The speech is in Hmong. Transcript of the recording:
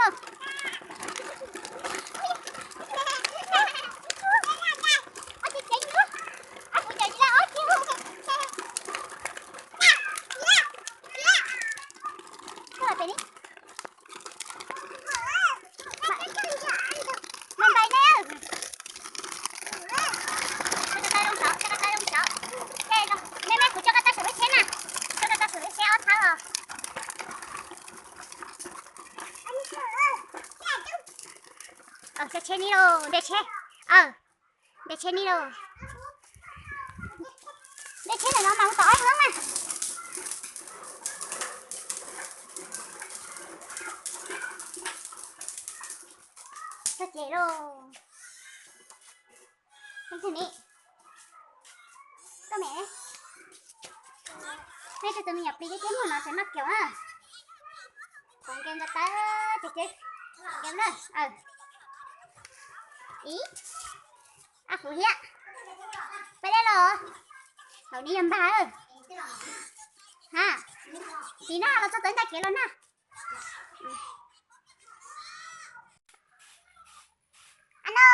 Mas ntais nej, nej, kuv coj koj tau saum lub tsheb na, coj koj tau saum lub tsheb ob thawb os. Tsheb ni los nte tsheb, nte tsheb ni los, nte tsheb ntawm no mas mus tom ob hoob na. Txog ces los, leej twg ni, koj me, nej tus me nyuam plis thiab muag no tseem noj kiaum na. Thov nkees nta tawb ces ces nkees na. Ib, ab kuv hiab, peb dej los, haum ni yog npag. Ha, tiv na los txog txawv ntag kev los na. Ano.